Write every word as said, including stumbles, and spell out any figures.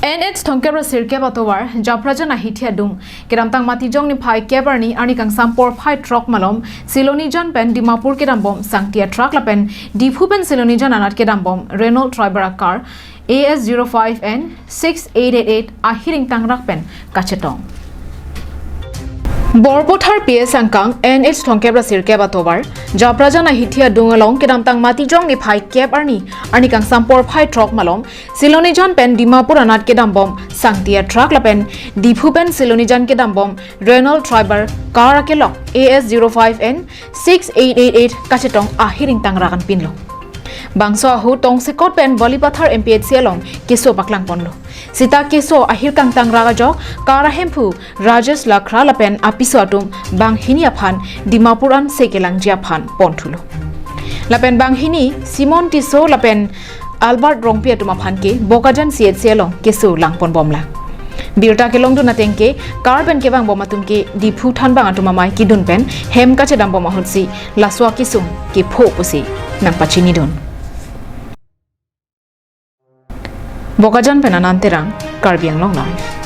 N H thomkep ra sirkep atovar Japrajan ahithi adung kedamtang Matijong niphai kep arni arni kangsam porphai throk malom Silonijan pen Dimapur kedambom sangti atruck lapen Diphu pen Silonijan anat kedambom Renault Triber a-car A S zero five N six eight eight eight ahiring tangrak pen kachetong. Borpathar P S angkang N H thomkep ra sirkep atovar Japrajan ahithi adung along kedamtang Matijong niphai kep arni arni kangsam porphai throk malom Silonijan pen Dimapur anat kedambom sangti atruck lapen Diphu pen Silonijan kedambom Renault Triber car akelok A S zero five N six eight eight eight kachetong ahiring tangrak an pinlo. Bangso ahut tongsekot pen Balipathar M P H C along keso paklangponlo. Sita keso ahir kangtangrak ajok car ahemphu Rajesh Lakra lapen apiso atum banghini aphan Dimapur an se kelangji aphan ponthulo. Lapen banghini Simon Tisso lapen Albert Rongpi atum aphan ke Bokajan C H C along keso langponbomlang. Birta kelongdun ateng ke car pen kevangbom atum ke Diphu thanbang atum amei kedun pen hem kachedambom ahutsi laso akesung kepho pusi nangpachinidun. Bokajan pen Anand Terang, Karbi Anglong Live.